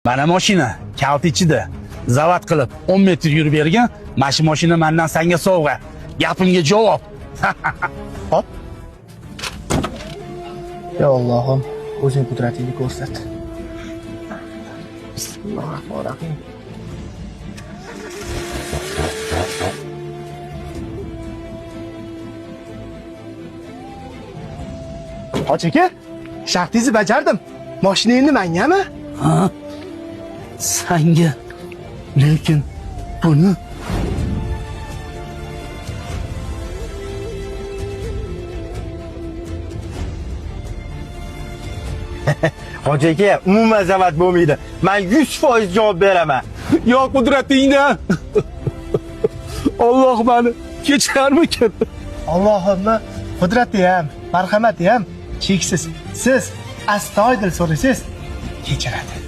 Mana mashina kalit ichida. Zavod qilib 10 metr yurib bergan. Mana shu mashina mendan senga sovg'a. Gapimga javob. Hop. Ya Allohim, o'zing qudratingni ko'rsat. Bismillahirrohmanirrohim. Hoji aka, shartingizni bajardim. Mashina endi mengami? Ha? Sanga. Lekin buni Hoji aka, umuman zavat bo'lmaydi. Men 100% javob beraman. yo qudratingdan. Alloh meni kechirarmikin? Allohimni qudrati ham, marhamati ham cheksiz. Siz astoydil so'rasangiz, kechiradi.